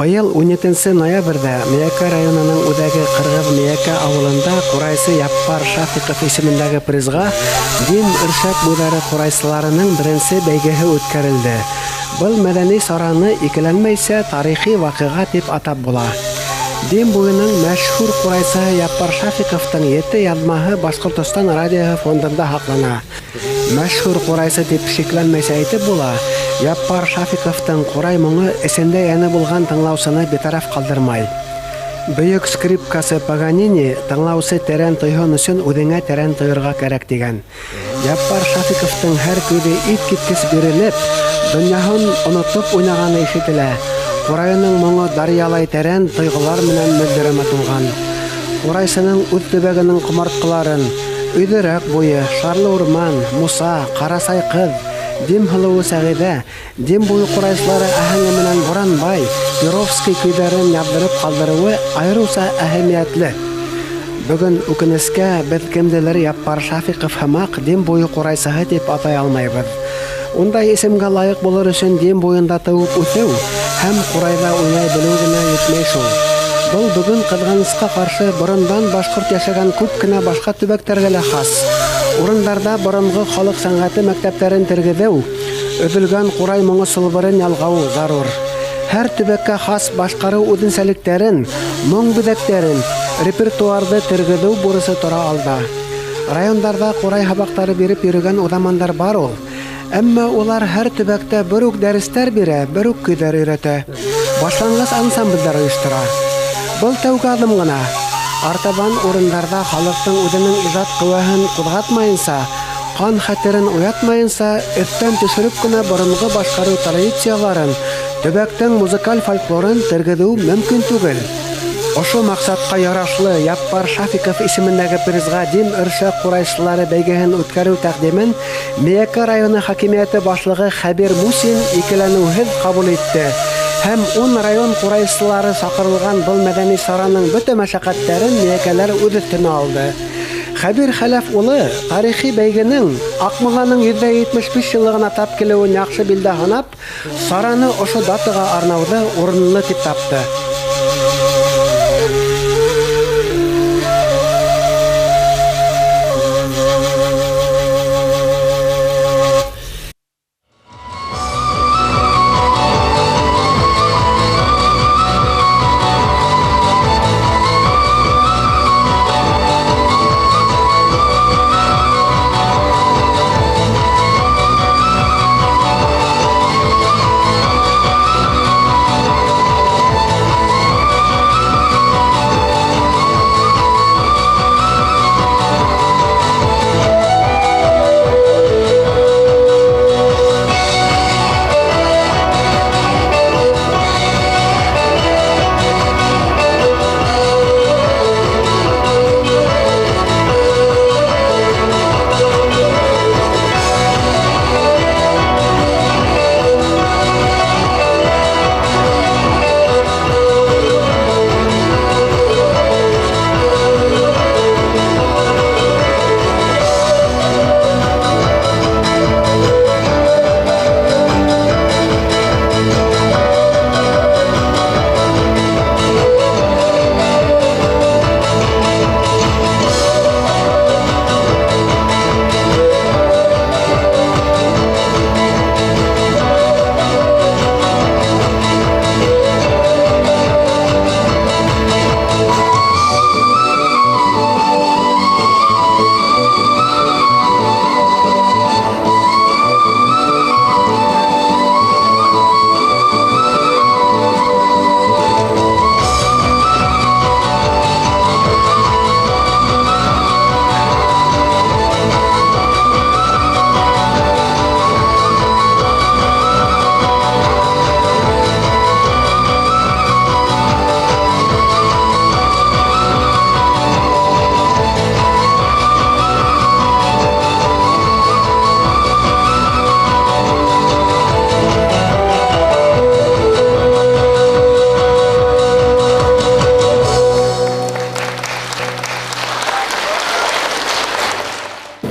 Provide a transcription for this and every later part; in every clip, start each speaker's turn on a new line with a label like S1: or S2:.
S1: Быйыл 17 ноябрҙә Миәкә районының үҙәге Ҡырғыҙ Миәкә ауылында ҡурайсы Яппар Шафиҡов исемендәге призға Дим Өршәк буйҙары ҡурайсыларының беренсе бәйгеһе үткәрелде. Был мәҙәни сараны икеләнмәйсә тарихи ваҡиға тип атап була. Дим буйының мәшһүр ҡурайсыһы Яппар Шафиҡовтың 7 яҙмаһы Башҡортостан радиоһы фондында һаҡлана. Мәшһүр ҡурайсы тип шикләнмәйсә әйтеп була, Яппар Шафиҡовтың ҡурай моңо эсендә йәне булған тыңлаусыны битараф ҡалдырмай. Бөйөк скрипкасы Паганини тыңлаусы тәрән тойһон өсөн үҙеңә тәрән тойорға кәрәк тигән. Яппар Шафиҡовтың һәр көйҙө иҫ киткес бирелеп, донъяһын онотоп уйнағаны ишетелә. Ҡурайының моңо даръялай тәрән тойғолар менән мөлдөрәмә тулған. Ҡурайсының үҙ төбәгенең ҡомартҡыларын Өйҙөрәк буйы, Шарлы урман, Муса, Ҡарасай ҡыҙ, Дим һылыуы Сәғиҙә, Дим буйы ҡурайсылары аһәңе менән Буранбай, Перовский көйҙәрен яҙҙырып ҡалдырыуы айырыуса әһәмиәтле. Бөгөн үкенескә беҙ кемделер Яппар Шафиҡов һымаҡ Дим буйы ҡурайсыһы тип атай алмайбыҙ. Ундай исемгә лайыҡ булыр өсөн Дим буйында тыуып үҫеү һәм ҡурайҙа уйнай белеү генә етмәй шул. Был бөгөн ҡыҙғанысҡа ҡаршы борондан башҡорт йәшәгән күп кенә башҡа төбәктәргә лә хас. Урындарҙа боронғо халыҡ сәнғәте мәктәптәрен тергеҙеү, өҙөлгән ҡурай моңо сылбырын ялғау зарур. Һәр төбәккә хас башҡарыу үҙенсәлектәрен, моң биҙәктәрен, репертуарҙы тергеҙеү бурысы тора алда. Райондарҙа ҡурай һабаҡтары биреп йөрөгән уҙамандар бар ул. Әммә улар һәр төбәктә бер үк дәрестәр бирә, бер үк көйҙәр өйрәтә. Башланғыс ансамблдәр ойоштора. Был тәүге аҙым ғына. Артабан урындарҙа халыҡтың үҙенең ижад ҡеүәһен ҡуҙғатмайынса, ҡан хәтерен уятмайынса, өҫтән төшөрөп кенә боронғо башҡарыу традицияларын, төбәктең музыкаль фольклорын тергеҙеү мөмкин түгел. Ошо маҡсатҡа ярашлы Яппар Шафиҡов исемендәге призға Дим Өршәк ҡурайсылары бәйгеһен үткәреү тәҡдимен Миәкә районы хакимиәте башлығы Хәбир Мусин икеләнеүһеҙ ҡабул итте. Һәм 10 район ҡурайсылары саҡырылған был мәҙәни сараның бөтә мәшәҡәттәрен миәкәләр үҙ өҫтөнә алды. Хәбир Хәләф улы тарихи бәйгенең Аҡмулланың 175 йыллығына тап килеүен яҡшы билдә һанап, сараны ошо датаға арнауҙы урынлы тип тапты.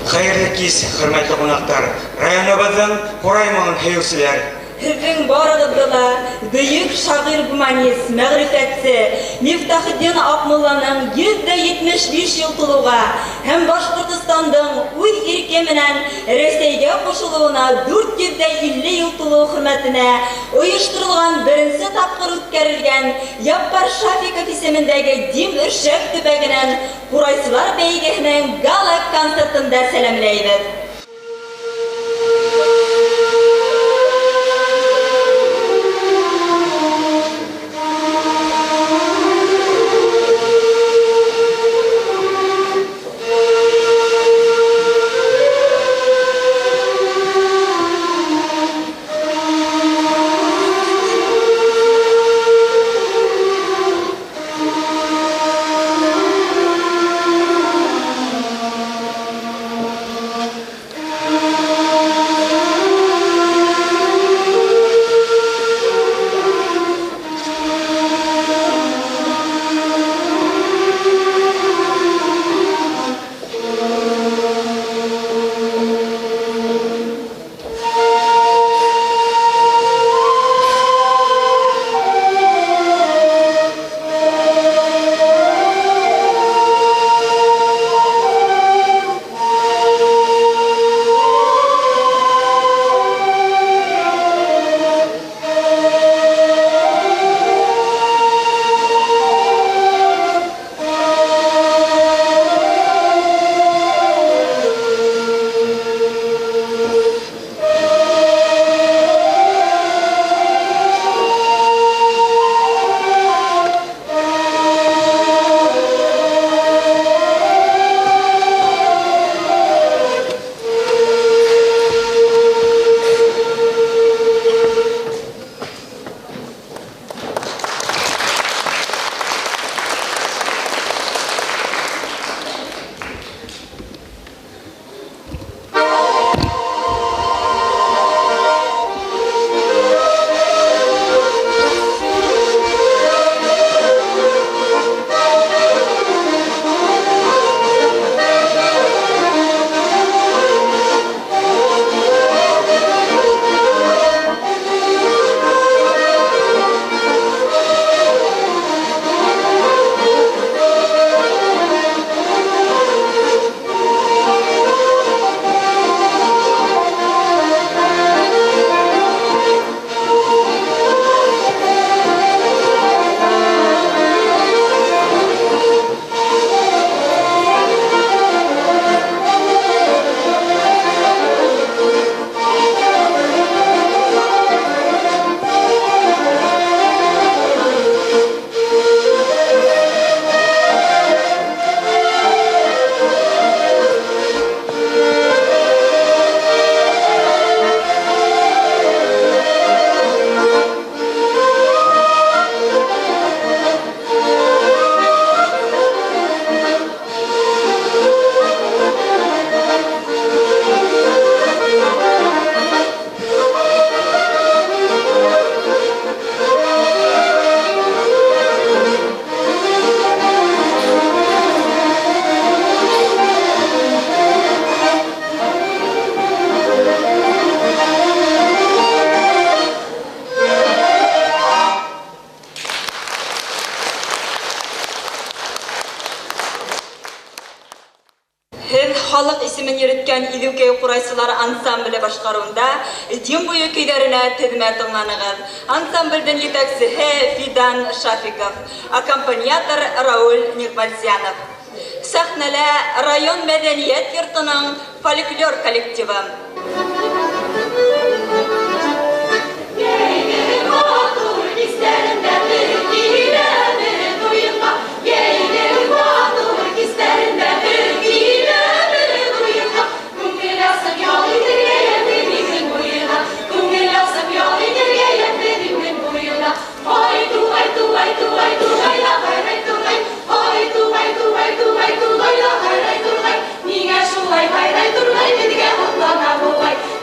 S2: Хәйерле кис, хөрмәтле ҡунаҡтар, районыбыҙҙың ҡурай моңон һөйөүселәр. Һеҙҙең барығыҙҙы ла бөйөк шағир-гуманист, мәғрифәтсе Мифтахетдин Аҡмулланың 175 йыл тулыуға һәм Башҡортостандың үҙ ирке менән Рәсәйгә ҡушылыуына 450 йыл тулыу хөрмәтенә ойошторолған беренсе тапҡыр үткәрелгән Яппар Шафиков исемендәге Дим Өршәк төбәгенән ҡурайсылар бәйгеһенең гала-концертында сәләмләйбеҙ. Ҡурайсылар ансамбле башҡарыуында Дим буйы көйҙәренә теҙмә тыңланығыҙ. Ансамблдең етәксеһе Фидан Шафиков, аккомпаниатор Рауль Ниғмәтзянов. Сәхнәлә район мәҙәниәт йортоноң фольклор коллективы.
S3: Ниңә шулай һайрай турғай, беҙгә һоҡлана буғай.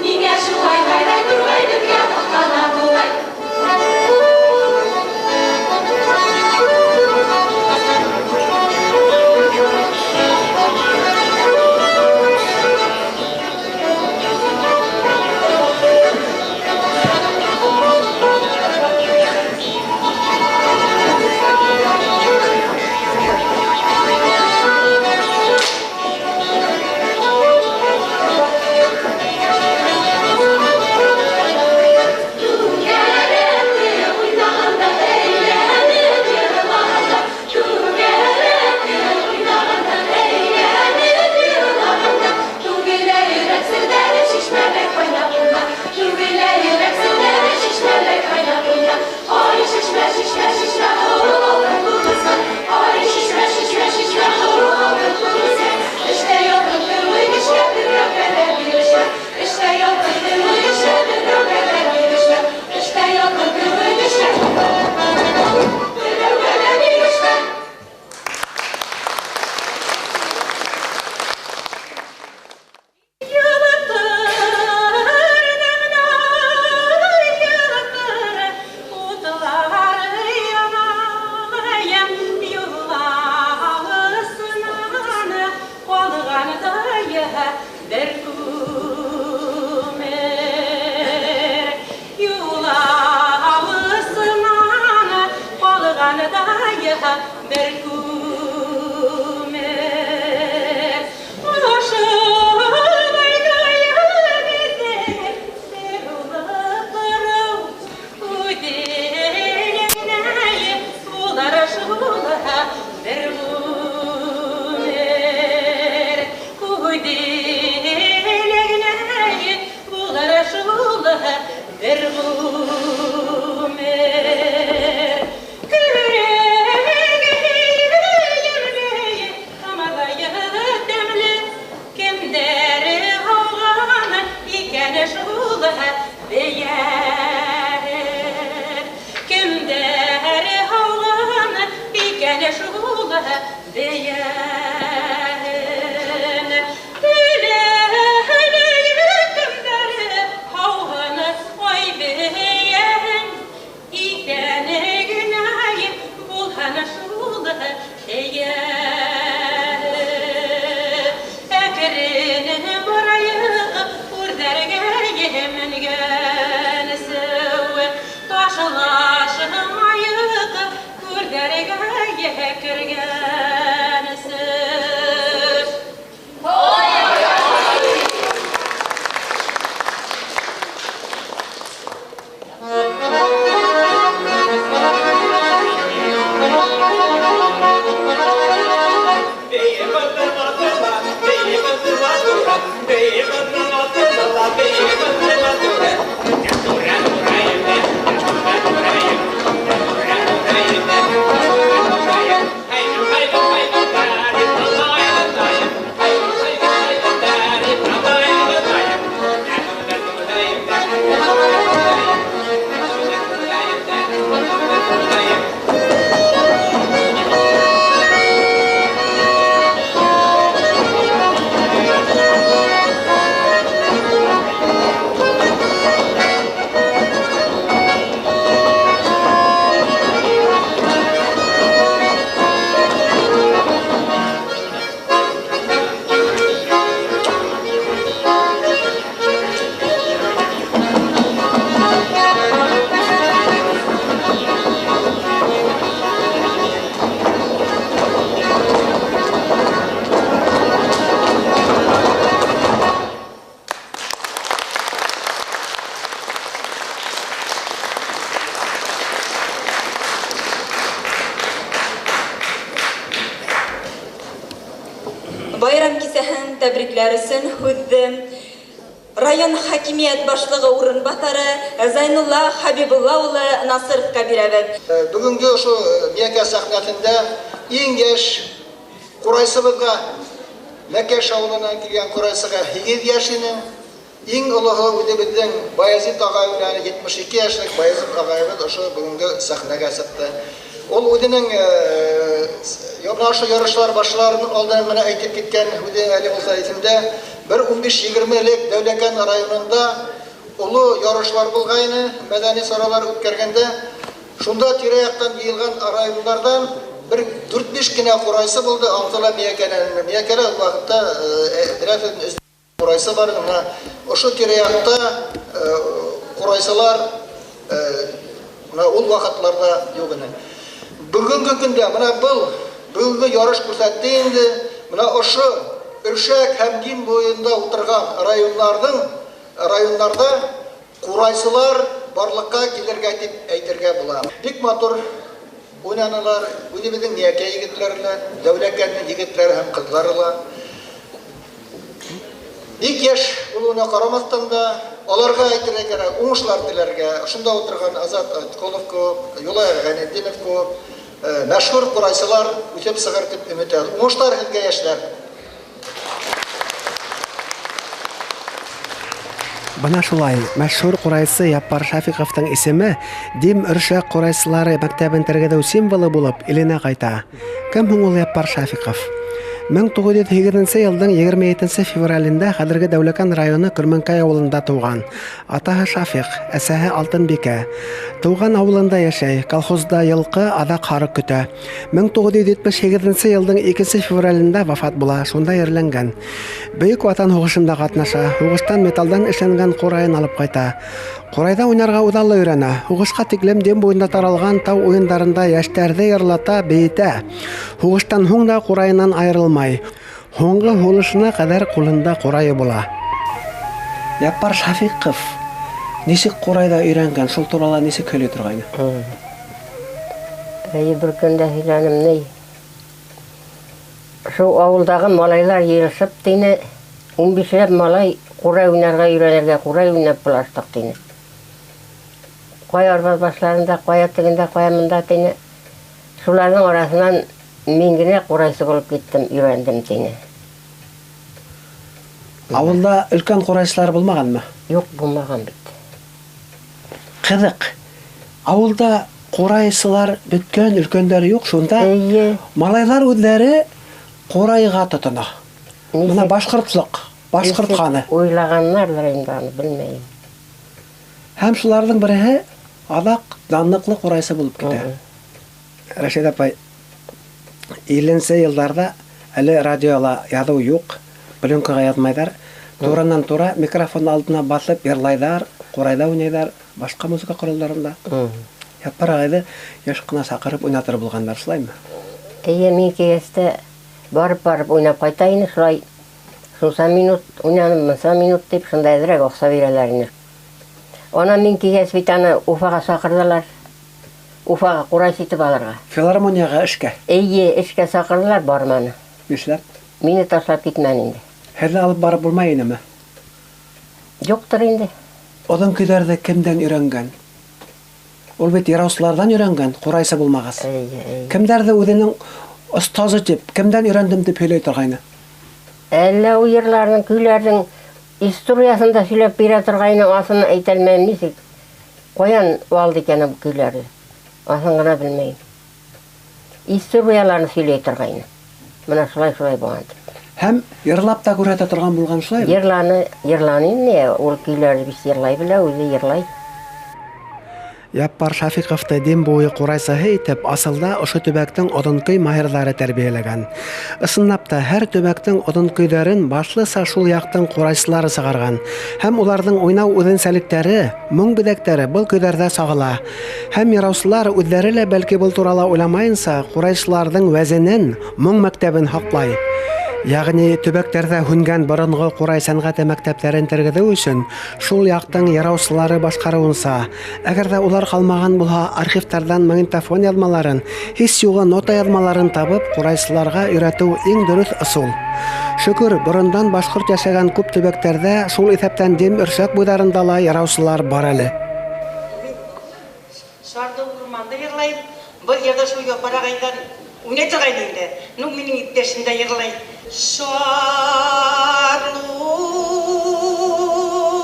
S3: Бер күмер. Бер ғүмер. Кемдәре һауған икән шул бейәһен, кемдәре һауған икән шул бейәһен. Кемдәре һауған ай бейәһен, иҫән генә булһын шул эйәһе. Әкрен барайыҡ үрҙәргә менгәнсе, ташлашмайыҡ күрҙәргә кергәнсе.
S2: Байрам кисәһен тәбрикләр өсөн һүҙҙе район хакимиәт башлығы урынбаҫары Зайнулла Хабибулла улы Насыровҡа бирәбеҙ.
S4: Бөгөнгө ошо Миәкә сәхнәһендә иң йәш ҡурайсыбыҙға, Мәкәш ауылынан килгән ҡурайсыға 8 йәш ине. Иң олоһо үҙебеҙҙең Баязит ағай менән 72 йәшлек Баязит ағайыбыҙ ошо бөгөнгө сәхнәгә сыҡты. Ул үҙенең ошо ярышлар башларының алдынан ғына әйтеп киткән үҙе әле булһа иҫемдә, бер 15-20 элек Дәүләкән районында оло ярышлар булғайны, мәҙәни саралар үткәргәндә, шунда тирә-яҡтан йыйылған райондарҙан бер 4-5 кенә ҡурайсы булды. Антала Миәкәнән. Миәкәлә ул ваҡытта берәр ҡурайсы бар. Бына ошо тирә-яҡта ҡурайсылар бына ул ваҡытларҙа юҡ ине. Бөгөнгө көндә бына был бөгөнгө ярыш күрһәтте инде. Бына ошо Өршәк һәм Дим буйында ултырған райондарҙа ҡурайсылар барлыҡҡа килергә тип әйтергә була. Бик матур уйнанылар, үҙебеҙҙең Миәкә егетләре лә, Дәүләкәндең егетләре һәм ҡыҙҙары ла. Бик йәш булыуына ҡарамаҫтан да, аларға әйтергә кәрәк, уңышлар теләргә. Ошонда ултырған Азат Айтколов кеүек, Юлай Ғәйнетдинов кеүек мәшһүр ҡурайсылар үҫеп сығыр тип өмөт итәбеҙ. Уңыштар һеҙгә, йәштәр!
S1: Бына шулай, мәшһүр ҡурайсы Яппар Шафиҡовтың исеме Дим Өршәк ҡурайсылары мәктәбен тергеҙеү символы булып иленә ҡайта. Кем һуң ул Яппар Шафиҡов? 1908 йылдың 27 февралендә хәҙерге Дәүләкән районы Көрмәнкәй ауылында тыуған. Атаһы Шафиҡ, әсәһе Алтынбикә. Тыуған ауылында йәшәй, колхозда йылҡы, аҙаҡ һарыҡ көтә. 1978 йылдың 2 февралендә вафат була, шунда ерләнгән. Бөйөк Ватан һуғышында ҡатнаша, һуғыштан металдан эшләнгән ҡурайын алып ҡайта. Ҡурайҙа уйнарға үҙаллы өйрәнә. Һуғышҡа тиклем Дим буйында таралған тау уйындарында йәштәрҙе йырлата, бейетә. Һуғыштан һуң да ҡурайынан айырылмай. Һуңғы һулышына ҡәҙәр ҡулында ҡурайы була. Яппар Шафиҡов нисек ҡурайҙа өйрәнгән, шул турала нисек һөйләй торғайны?
S5: Әйе, бер көндә һөйләнем ни. Шул ауылдағы малайлар йыйылышып тине, 15-ләп малай ҡурай уйнарға өйрәнергә, ҡурай уйнап булаштыҡ тине. Ҡая арба башларында, ҡая тегендә, ҡая мында тине. Шуларҙың араһынан мин генә ҡурайсы булып киттем, өйрәндем тине.
S1: Ауылда өлкән ҡурайсылар булмағанмы?
S5: Юҡ, булмаған бит.
S1: Ҡыҙыҡ. Ауылда ҡурайсылар бөткән, өлкәндәре юҡ, шунда малайлар үҙҙәре ҡурайға тотона. Бына башҡортлоҡ, башҡорт ҡаны.
S5: Уйлағандарҙыр инде аны, белмәйем.
S1: Һәм шуларҙың береһе аҙаҡ данлыҡлы ҡурайсы булып китә. Рәшиҙә апай, 50-нсе йылдарҙа әле радиола яҙыу юҡ, пленкаға яҙмайҙар. Туранан-тура микрофон алдына баҫып йырлайҙар, ҡурайҙа уйнайҙар, башҡа музыка ҡоралдарында. Яппар ағайҙы йыш ҡына саҡырып уйнатыр булғандар, шулаймы?
S5: Эйе, мин килгәстә барып-барып уйнап ҡайта ине, шулай шунса минут уйнаным, мынса минут тип, шунда әҙерәк аҡса бирәләр ине. Анан мин килгәс бит аны Уфаға саҡырҙылар. Уфаға ҡурайсы итеп алырға.
S1: Филармонияға эшкә?
S5: Эйе, эшкә саҡырҙылар, барманы.
S1: Нишләп?
S5: Мине ташлап китмәне инде.
S1: Һеҙҙе алып барып булмай инеме?
S5: Юҡтыр инде.
S1: Оҙон көйҙәрҙе кемдән өйрәнгән? Ул бит йыраусыларҙан өйрәнгән, ҡурайсы булмағас.
S5: Эйе.
S1: Кемдәрҙе үҙенең остазы тип, кемдән өйрәндем тип һөйләй торғайны?
S5: Әллә ул йырларҙың, көйләрҙең историяһын да һөйләп бирә торғайны, аҫын әйтә алмайым нисек. Ҡаян алды икән ул көйләрҙе? Аҫын ғына белмәйем. Историяларын һөйләй торғайны. Бына шулай-шулай булған тип.
S1: Һәм йырлап та күрһәтә торған булған, шулаймы?
S5: Йырланы инде, ул көйләрҙе бит йырлай белә, үҙе йырлай.
S1: Яппар Шафиҡовты Дим буйы ҡурайсыһы итеп асылда ошо төбәктең оҙон көй маһирҙары тәрбиәләгән. Ысынлап та һәр төбәктең оҙон көйҙәрен башлыса шул яҡтың ҡурайсылары сығарған. Һәм уларҙың уйнау үҙенсәлектәре, моң биҙәктәре был көйҙәрҙә сағыла. Һәм йыраусылар үҙҙәре лә бәлки был турала уйламайынса ҡурайсыларҙың вәзенен, моң мәктәбен һаҡлай. Йәғни төбәктәрҙә һүнгән боронғо ҡурай сәнғәте мәктәптәрен тергеҙеү өсөн шул яҡтың йыраусылары башҡарыуынса, әгәр ҙә улар ҡалмаған булһа, архивтарҙан магнитофон яҙмаларын, һис юғы нота яҙмаларын табып, ҡурайсыларға өйрәтеү иң дөрөҫ ысул. Шөкөр, борондан башҡорт йәшәгән күп төбәктәрҙә, шул иҫәптән Дим Өрсәк буйҙарында ла йыраусылар бар әле.
S6: Шарлы урманда йырлайым, был йырҙы шул Яппар ағайҙан уйнай торғайны инде. Ну, минең иптәшем дә йырлай. Шарлы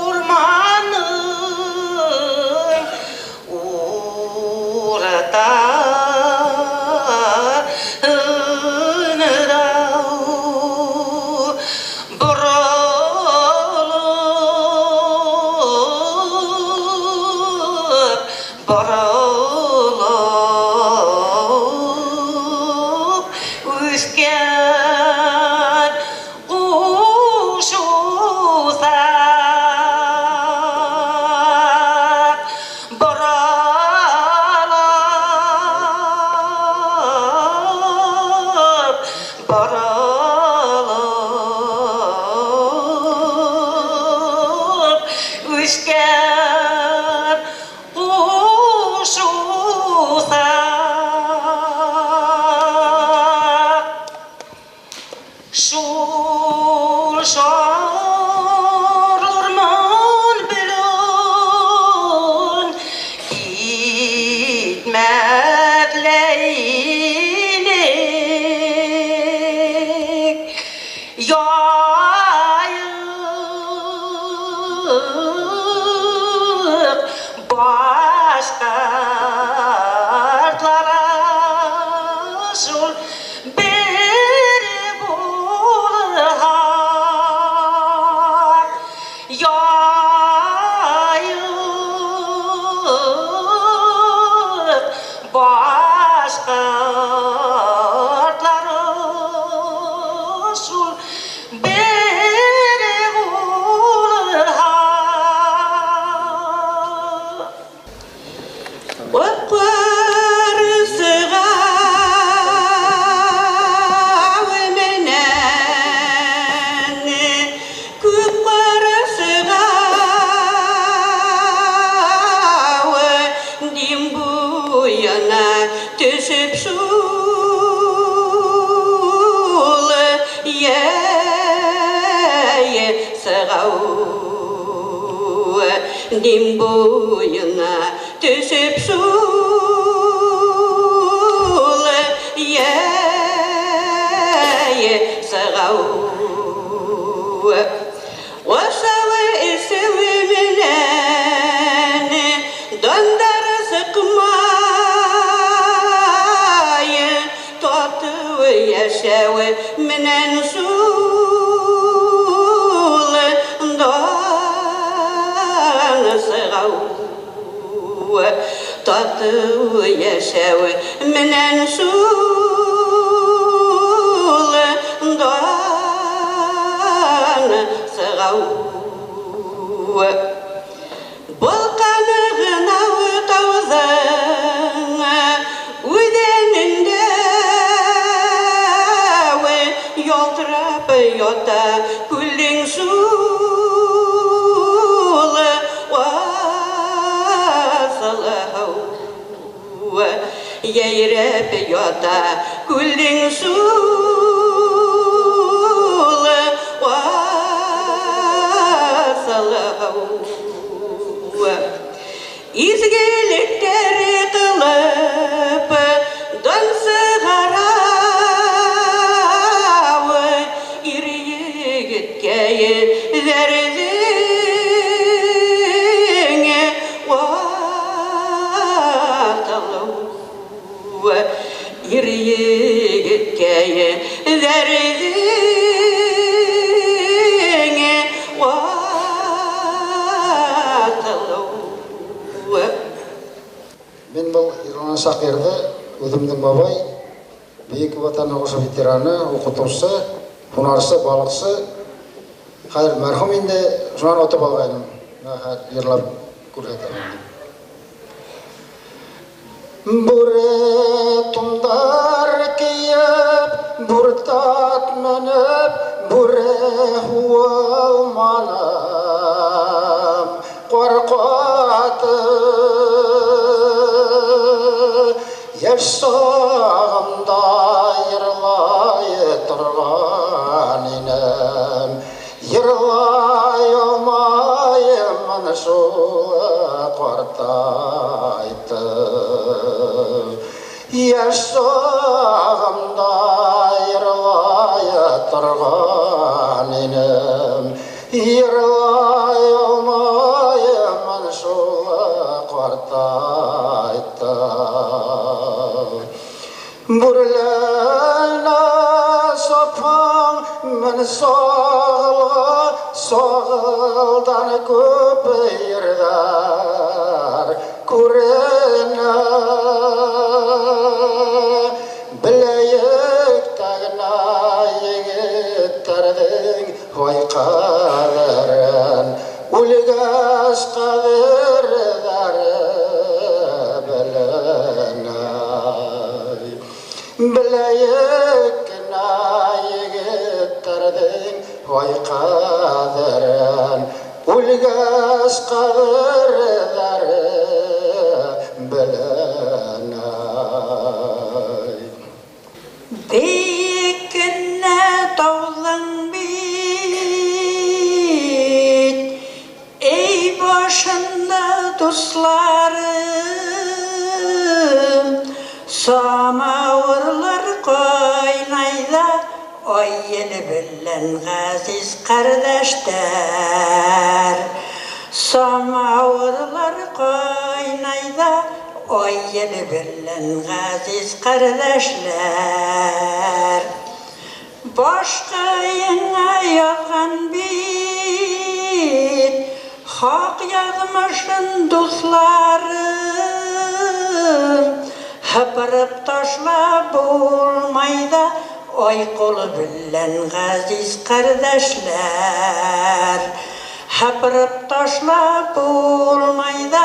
S6: урманың уртаһында боролоп, боролоп үҫкән Дим буйына төшөп шул йәй сығау. Ашауы эсеүе менән дандар сыҡмай, татыу йәшәүе менән шул дан сығау. Татыу йәшәүе менән шул дан сығау. Балҡаны ғына тауҙың үҙәнендә ялтырап ята күлдең шул аҫылы һыуы. Йәйрәп ята күлдең шул аҫылы һыуы. Изгелектәр ҡылып дан сығарау, ир егеткә дәрҙең ватылыу. Ир егеткә дәрҙең ватылыу.
S7: Мин был йырланасаҡ йырҙы үҙемдең бабай, Бөйөк Ватан һуғышы ветераны, уҡытыусы, һунарсы, балыҡсы, хәҙер мәрхүм инде, шунан отоп алғайным. Бына хәҙер йырлап күрһәтәм инде. Бүре тундар кейеп, бүртат менеп, бүре һуылманым, ҡурҡаты. Йәш сағымда йырлай торған инем, йырлай алмайым шул ҡартайтып. Йәш сағымда йырлай торған инем, йырлай алмайым шул ҡартайтып. Бүреләренә сапаң мен сағылға, сағылдан күп ерҙәр күренә. Беләйек тәгенә егеттәрҙең һай ҡәҙерен, үлгәс ҡәҙерҙәре беленә. Беләйек кенә егеттәрҙең һай ҡәҙерен, үлгәс ҡәҙерҙәре беленә.
S6: Бейек кенә тауҙың бит, эй башында дуҫларым, самауырлар ҡайнай ҙа, ай еле белән ғәзиз ҡәрҙәштәр. Самауырлар ҡайнай ҙа, ай еле белән ғәзиз ҡәрҙәшләр. Башҡайыңа яҙған бит, хаҡ яҙмышын дуҫларым, һыпырып ташлап булмай ҙа, ай ҡулы белән ғәзиз ҡәрҙәшләр. Һыпырып ташлап булмай ҙа,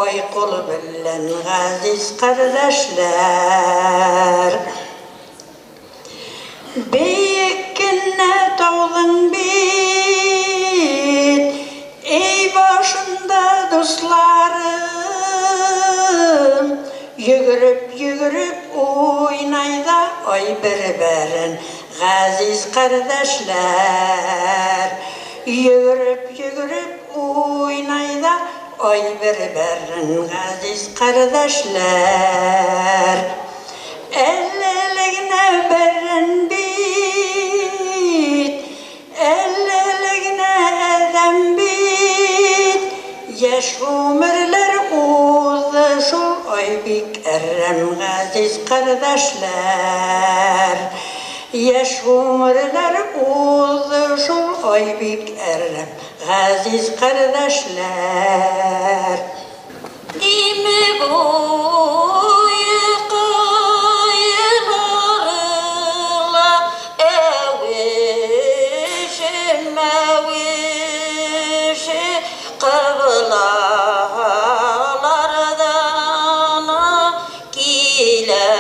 S6: ай ҡулы белән ғәзиз ҡәрҙәшләр. Бейек кенә тауҙың бит, эй башында дуҫларым, йүгереп-йүгереп уйнай ҙа, ай бер-берен ғәзиз ҡәрҙәшләр. Йүгереп-йүгереп уйнай ҙа, Ай бер-берен ғәзиз ҡәрҙәшләр. Әлләлегенә берен бит, әлләлегенә әҙәм бит. Йәш ғүмерләр уҙҙы шул, ай бик әрәм ғәзиз ҡәрҙәшләр. Йәш ғүмерләр уҙҙы шул, ай бик әрәм ғәзиз ҡәрҙәшләр.
S8: Диме буйы ҡайылары ла әүеше мәүеше ҡыблаларҙан килә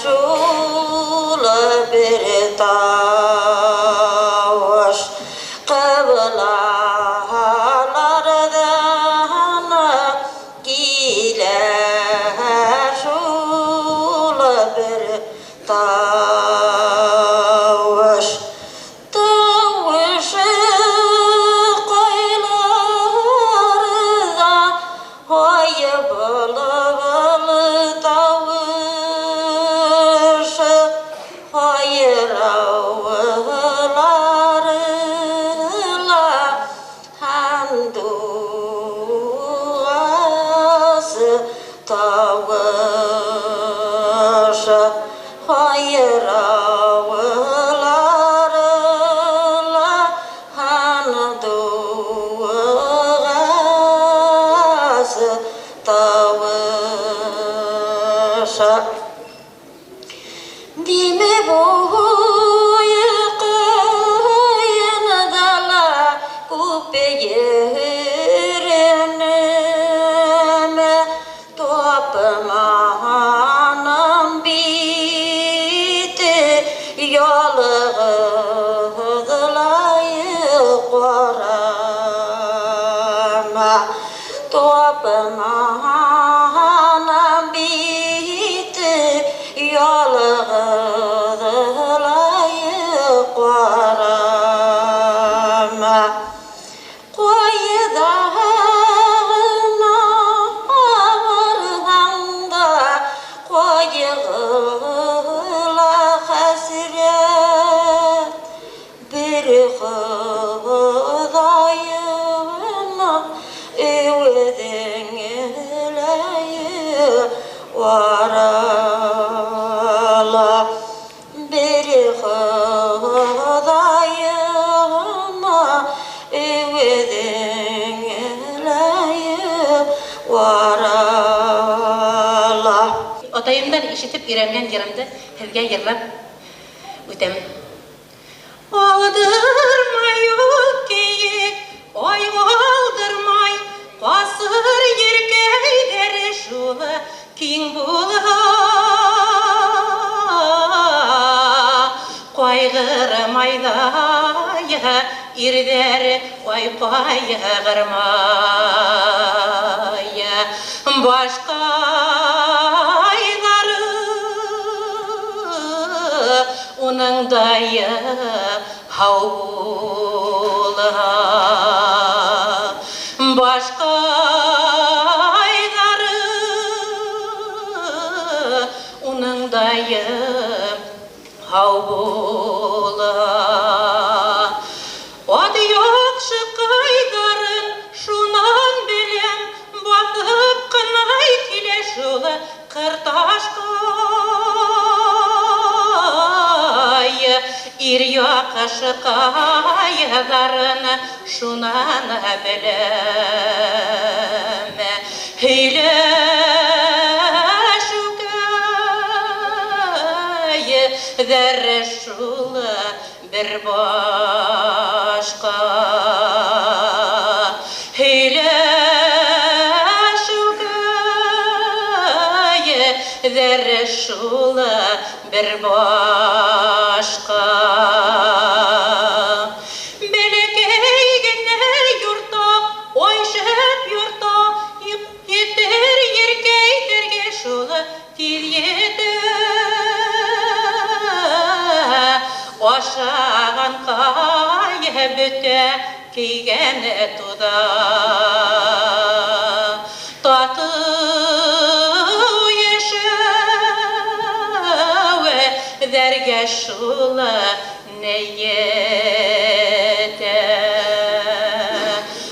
S8: шул бер тауыш, ҡыблаларҙан килә шул бер тауыш. Тауышы ҡайларҙа, ай был тауышы, айырауылары ла һандуғасы тауышы, айырауылары ла һандуғасы тауышы. Диме буйы ҡайында ла күп йөрөнөм, тапманым бит ялғыҙлай ҡарама, тапманым бит ялғыҙлай ҡарама. Ҡайҙа ғына барһаң да ҡайғы ла хәсрәт, бер Хоҙайым үҙеңләй арала, бер Хоҙайым үҙеңләй арала.
S3: Атайымдан ишетеп өйрәнгән йырымды һеҙгә йырлап үтәм. Алдырмай ул кейек, ай алдырмай, ҡасыр еркәйҙәре шулы киң булһа. Ҡайғырмай ҙа ирҙәр, ай ҡайғырмай. Башҡайҙары уның дайы һау булһа. Башҡайҙары уның дайы һау булһа. Ат яҡшы ҡайҙарын шунан беләм, баҫып ҡына килә шул ҡырташҡай. Ир яҡшы ҡайҙарын шунан беләм. Һөйләшеүкәй ҙәр шул бер башҡа. Һөйләшеүкәй ҙәр шул бер башҡа. Бәләкәй генә йорта, ай шәп йорта, етер еркәйҙәргә шул тиҙ етә. Ашаған ҡай бөтә, кейгән туҙа. Шула нейетә.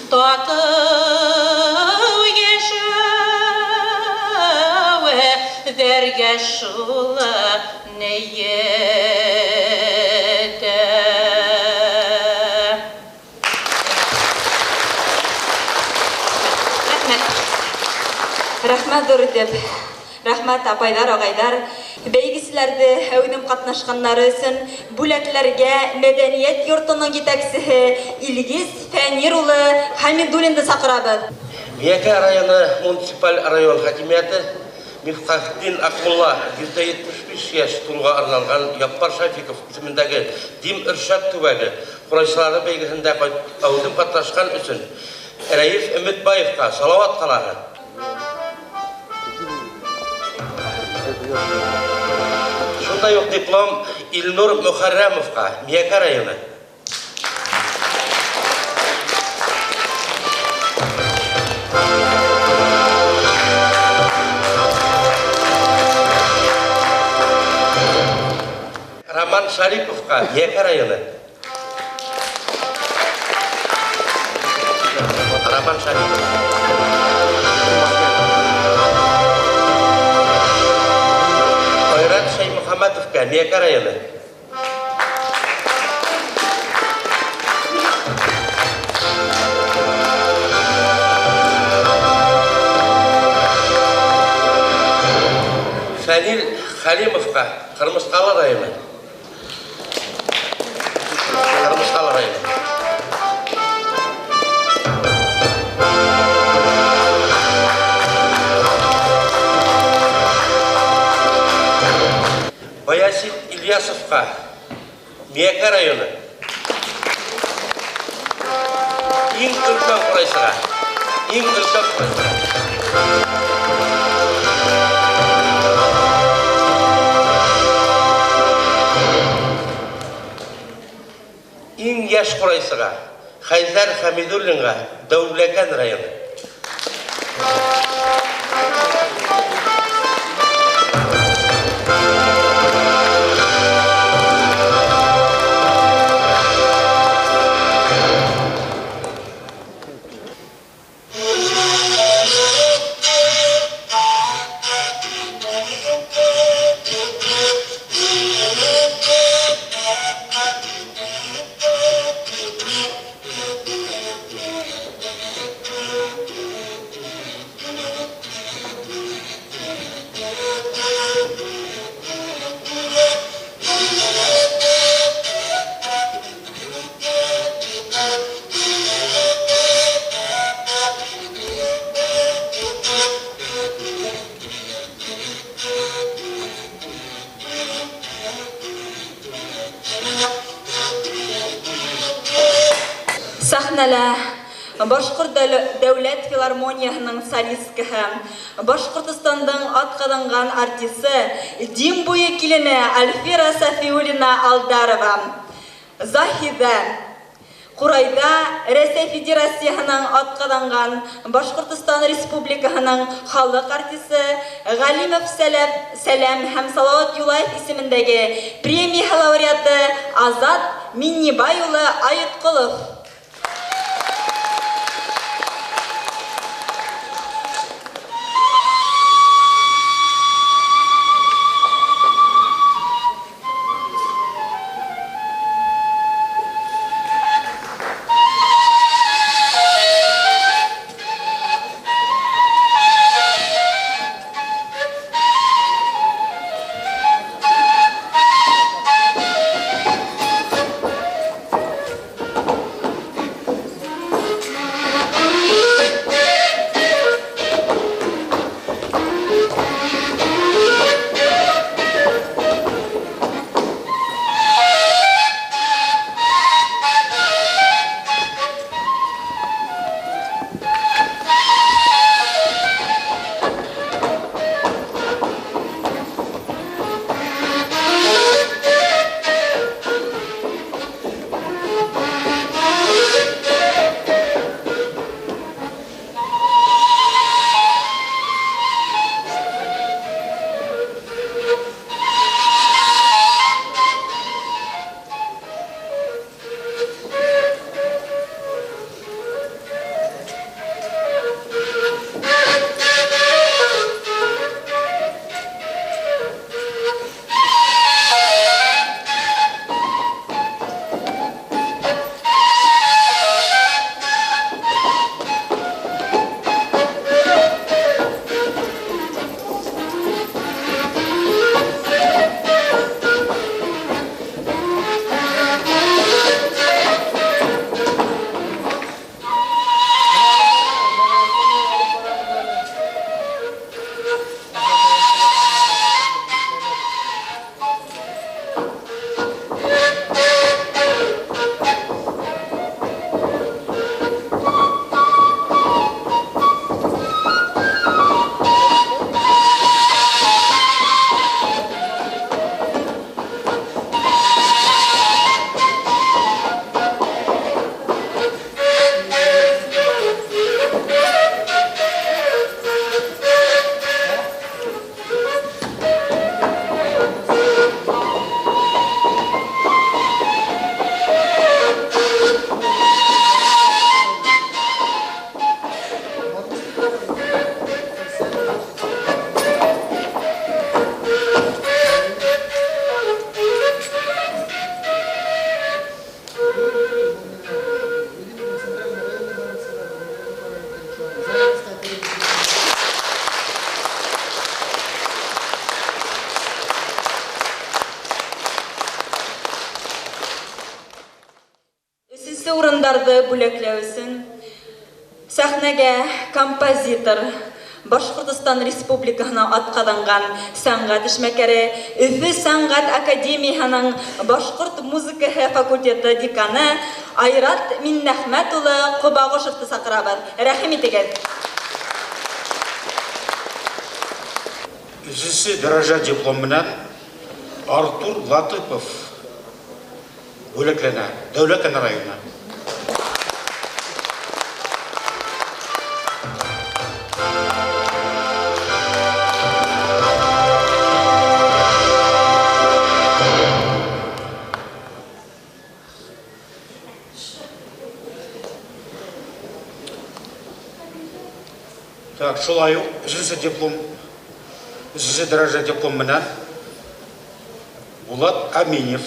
S3: Татыу йәшәүе дәргә шула нейетә.
S2: Рәхмәт. Рәхмәт ҙур итеп. Рәхмәт апайҙар, ағайҙар. Бәйгеселәрҙе әүҙем ҡатнашҡаннары өсөн бүләкләргә мәҙәниәт йортоноң етәксеһе Илгиз Фәнир улы Хәмидуллинды саҡырабыҙ.
S9: Миәкә районы муниципаль район хакимиәте Мифҡахетдин Аҡмулла 175 йәш тулыуға арналған Яппар Шафиков исемендәге Дим Өршәк төбәге ҡурайсылары бәйгеһендә әүҙем ҡатнашҡан өсөн Рәйеф Өмөтбаевҡа Салауат ҡалаһы. Шундай уҡ диплом Илнур Мөхәррәмовҡа, Миәкә районы. Роман Шариповҡа, Миәкә районы. Роман Шарипов. Айрат Шаймөхәмәтовҡа, Миәкә районы. Фәнил Хәлимовҡа, Ҡырмыҫҡалы районы. Ҡырмыҫҡалы районы. Баясит Ильясовҡа, Миәкә районы. Иң өлкән ҡурайсыға. Иң өлкән ҡурайсыға. Иң йәш ҡурайсыға Хәйҙәр Хәмидуллинға, Дәүләкән районы.
S2: Сәхнәлә Башҡорт дәүләт филармонияһының солисткаһы, Башҡортостандың атҡаҙанған артисы, Дим буйы килене Альфира Сафиуллина Алдарова. Заһиҙә Ҡурайҙа Рәсәй Федерацияһының атҡаҙанған Башҡортостан Республикаһының халыҡ артисы Ғәлимов Сәләм һәм Салауат Юлаев исемендәге премия лауреаты Азат Миннибай улы Айытҡолов. урындарҙы бүләкләү өсөн сәхнәгә композитор, Башҡортостан Республикаһына атҡаҙанған сәнғәт эшмәкәре, Өфө сәнғәт академияһының башҡорт музыкаһы факультеты деканы Айрат Миннәхмәт улы Ҡобағошовты саҡырабыҙ. Рәхим итегеҙ.
S10: Өсөнсө дәрәжә диплом менән Артур Латыпов бүләкләнә, Дәүләкән районы. Так, шулай уҡ өсөнсө диплом, өсөнсө дәрәжә диплом менән Булат Аминев.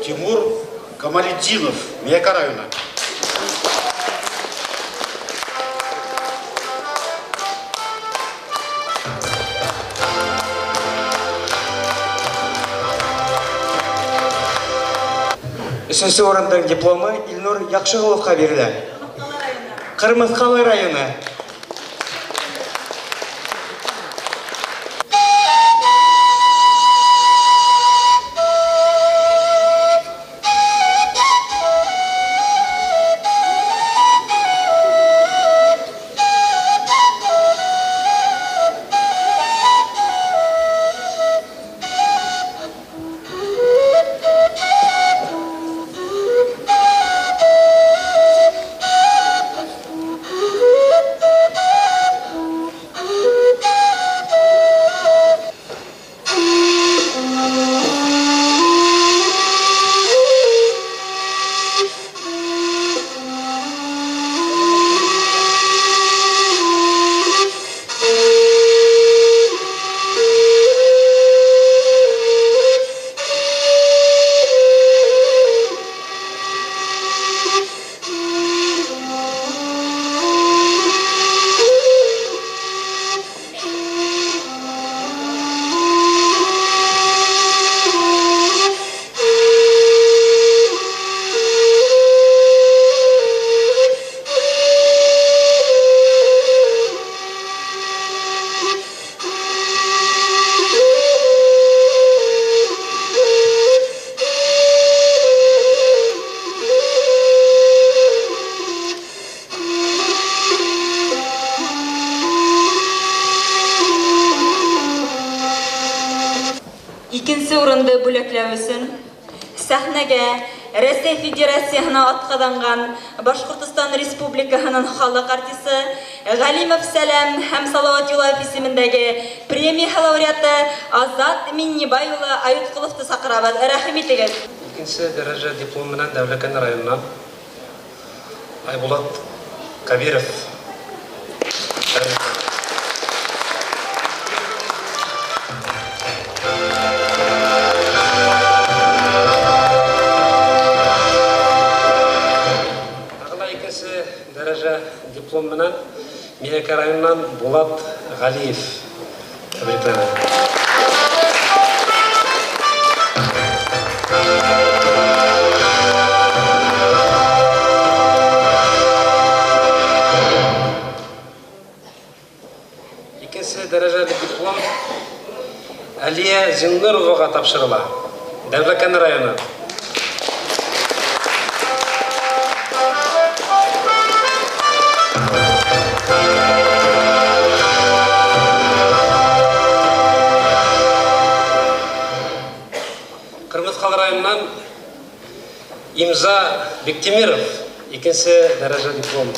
S10: Тимур Камалетдинов, Мияка районы.
S11: Өсөнсө урындың дипломы Илнур Яҡшығоловҡа бирелә. Ҡырмыҫҡалы районы.
S2: Икенсе урынды бүләкләү өсөн сәхнәгә Рәсәй Федерацияһына атҡаҙанған Башҡортостан Республикаһының халыҡ артисы Ғәлимов Сәләм һәм Салауат Юлаев исемендәге премия лауреаты Азат Миннибай улы Аютҡоловты саҡырабыҙ. Рәхим итегеҙ.
S12: Икенсе дәрәжә диплом менән Дәүләкән районынан Айбулат Кабиров. Диплом менән Мияка районынан Булат Ғәлиев тәбрикләнә. Икенсе дәрәжәле диплом Әлиә Зиннуроваға тапшырыла. Дәүләкән районы. Ҡырмыҫҡалы районынан Имза Бектимиров, икенсе дәрәжә диплом.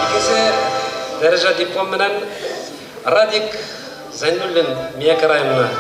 S12: Икенсе дәрәжә диплом менән Радик Зайнуллин, Мияка районына.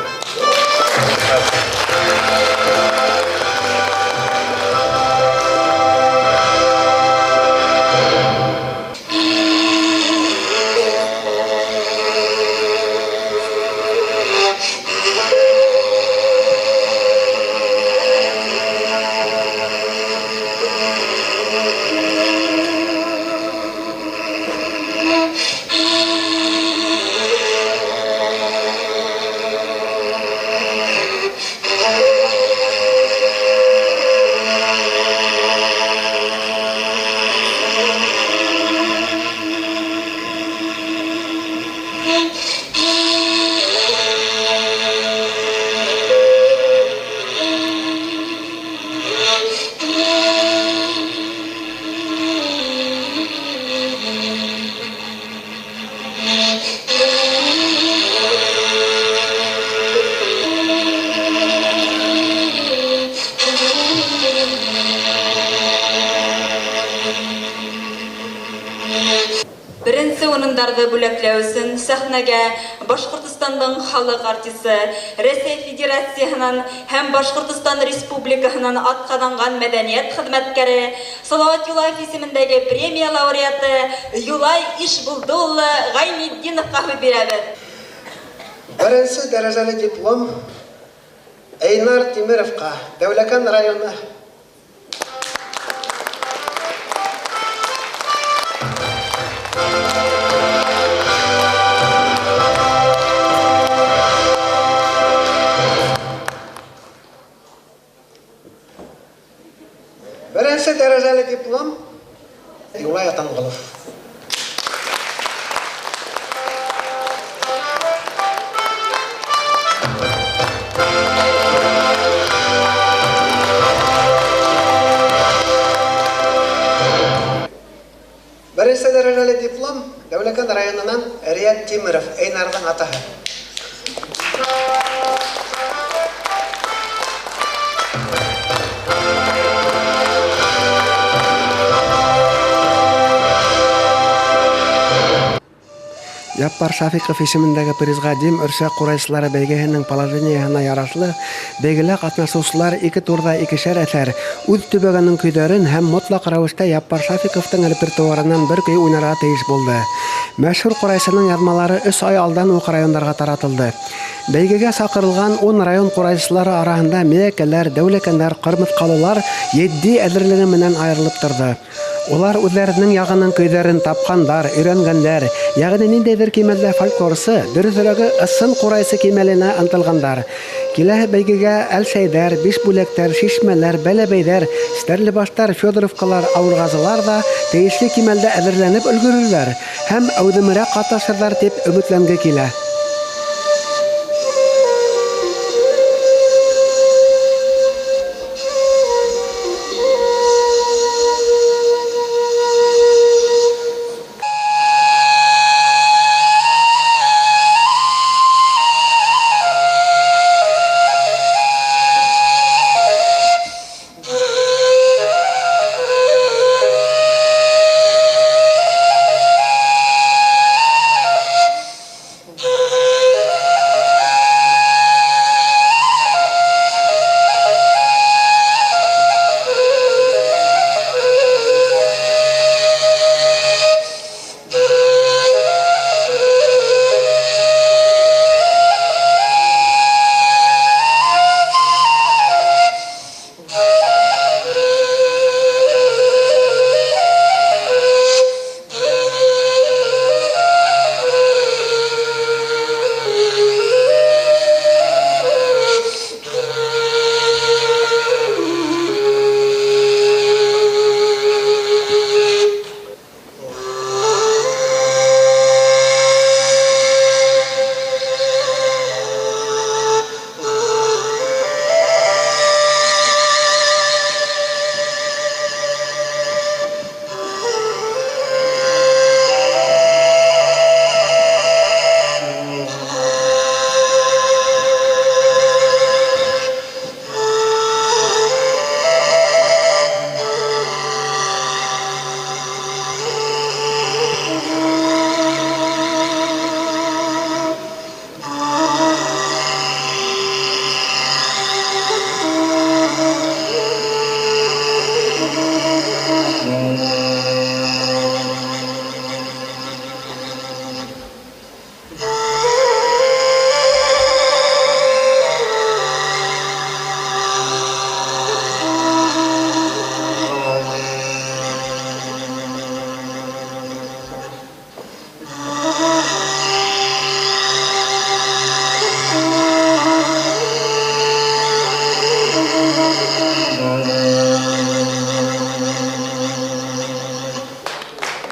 S2: Беренсе урындарҙы бүләкләү өсөн сәхнәгә Башҡортостандың халыҡ артисы, Рәсәй Федерацияһынан һәм Башҡортостан Республикаһынан атҡаҙанған мәҙәниәт хеҙмәткәре, Салауат Юлаев исемендәге премия лауреаты Юлай Ишбулды улы Ғәйнетдиновҡа һүҙ бирәбеҙ.
S1: Беренсе дәрәжәле диплом Эйнар Тимировҡа, Дәүләкән районы. Беренсе дәрәжәле диплом Юлай Атанғолов. Беренсе дәрәжәле диплом Дәүләкән районынан Рият Тимиров, Эйнарҙың атаһы. Яппар Шафиҡов исемендәге призға Дим Өрсәк ҡурайсылары бәйгеһенең положениеһына ярашлы бәйгелә ҡатнашыусылар ике турҙа икешәр әҫәр үҙ төбәгенең көйҙәрен һәм мотлаҡ рәүештә Яппар Шафиҡовтың репертуарынан бер көй уйнарға тейеш булды. Мәшһүр ҡурайсының яҙмалары 3 ай алдан уҡ райондарға таратылды. Бәйгегә саҡырылған 10 район ҡурайсылары араһында миәкәләр, дәүләкәндәр, ҡырмыҫҡалылар етди әҙерлеге менән айырылып торҙо. Улар үҙҙәренең яғының көйҙәрен тапҡандар, өйрәнгәндәр, йәғни ниндәйҙер кимәлдә фольклорсы, дөрөҫөрәге ысын ҡурайсы кимәленә ынтылғандар. Киләһе бәйгегә әлсәйҙәр, бишбүләктәр, шишмәләр, бәләбәйҙәр, стәрлебаштар, федоровкалар, ауырғазылар ҙа тейешле кимәлдә әҙерләнеп өлгөрөрҙәр һәм әүҙемерәк ҡатнашырҙар тип өмөтләнге килә.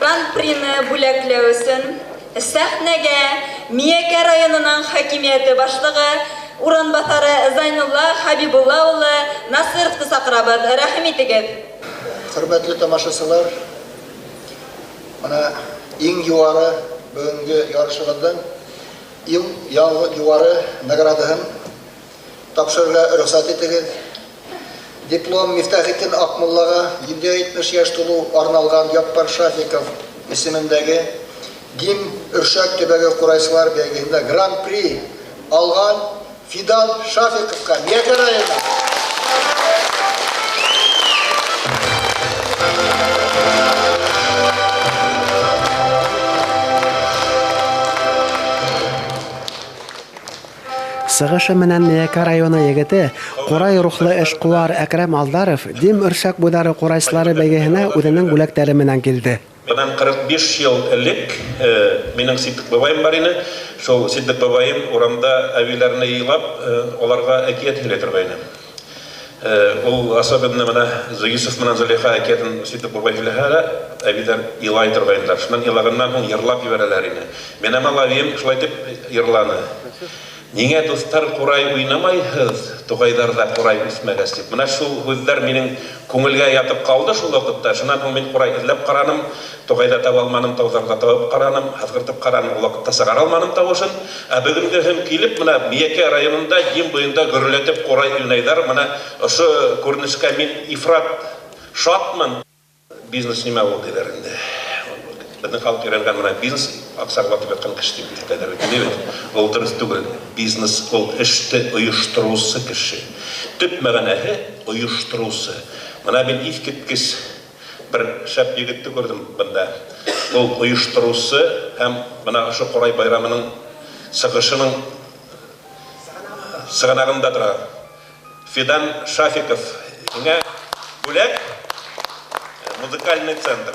S2: Гран-прины бүләкләү өсөн сәхнәгә Миәкә районының хакимиәте башлығы урынбаҫары Зайнулла Хабибулла улы Насыровты саҡырабыҙ. Рәхим итегеҙ.
S4: Хөрмәтле тамашасылар, мына иң юғары бөгөнгө ярышыбыҙҙың иң юғары наградаһын тапшырырға рөхсәт итегеҙ. Диплом Мифтахетдин Аҡмуллаға 170 йәш тулыу арналған Яппар Шафиков исемендәге Дим Өршәк төбәге ҡурайсылар бәйгеһендә Гран-при алған Фидан Шафиковҡа, Миәкә районы.
S1: Сығышы менән Миәкә районы егете ҡурай рухлы эшҡыуар Әкрәм Алдаров Дим Өршәк буйҙары ҡурайсылары бәйгеһенә үҙенең бүләктәре менән килде.
S13: Бынан 45 йыл элек минең Ситдиҡ бабайым бар ине. Шул Ситдиҡ бабайым урамда әбейҙәренә йыйлап, уларға әкиәт һөйләй торғайны. Ул особенно мына Йософ менән Зөләйха әкиәтен Ситдиҡ бабай һөйләһә лә, әбейҙәр илай торғайнылар. Шунан илағандан һуң йырлап ебәрәләр ине. Мин әмәл әбейем шулай итеп йырланы. Ниңә, дуҫтар, ҡурай уйнамайһыҙ, туғайҙарҙа ҡурай үҫмәгәс тип. Мына шул һүҙҙәр минең күңелгә ятып ҡалды шул ваҡытта. Шунан һуң мин ҡурай эҙләп ҡараным, туғайҙа таба алманым, тауҙарҙа табып ҡараным, һыҙғыртып ҡараным, ул ваҡытта сығара алманым тауышын. Ә бөгөнгө көн килеп, мына Миәкә районында Дим буйында гөрләтеп ҡурай уйнайҙар. Мына ошо күренешкә мин ифрат шатмын. Бизнес нимә ул тиҙәр инде. Беҙҙең халыҡ өйрәнгән мына бизнес аҡсаға батып ятҡан кеше тип әйтәләр бит, бит. Ул дөрөҫ түгел. Бизнес ул эште ойоштороусы кеше. Төп мәғәнәһе ойоштороусы. Мына мин иҫ киткес бер шәп егетте күрҙем бында. Ул ойоштороусы һәм мына ошо ҡурай байрамының сығышының сығанағында тора. Фидан Шафиков. Һиңә бүләк, музыкальный центр.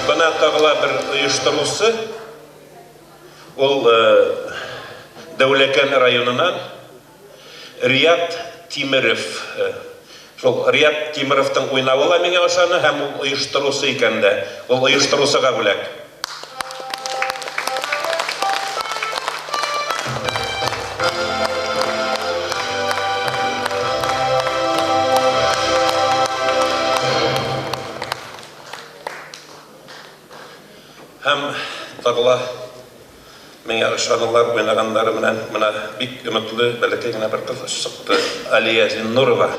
S13: Бына тағы ла бер ойоштороусы, ул Дәүләкән районынан Рият Тимеров. Шул Рият Тимеровтың уйнауы ла миңә ошаны, һәм ул ойоштороусы икән дә. Ул ойоштороусыға бүләк. Һәм тағы ла миңә ышанылар уйнағандары менән мына бик өмөтлө бәләкәй генә бер ҡыҙ сыҡты, Алия Зиннурова.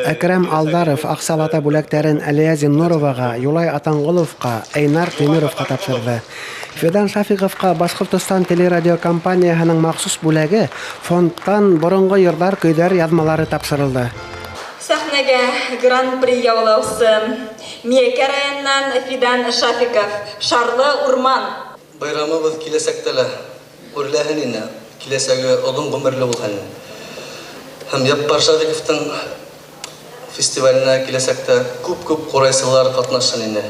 S1: Әкрәм Алдаров аҡсалата бүләктәрен Алия Зиннуроваға, Юлай Атанғоловҡа, Эйнар Тимировҡа тапшырҙы. Фидан Шафиҡовҡа Башҡортостан телерадиокомпанияһының махсус бүләге фондтан боронғо йырҙар, көйҙәр яҙмалары тапшырылды.
S2: Сәхнәгә Гран-при яулаусы Миәкә районынан Фидан Шафиков, Шарлы урман.
S14: Байрамыбыҙ киләсәктә лә үрләһен ине, киләсәге оҙон ғүмерле булһын. Һәм Яппар Шафиковтың фестиваленә киләсәктә күп-күп ҡурайсылар ҡатнашһын ине.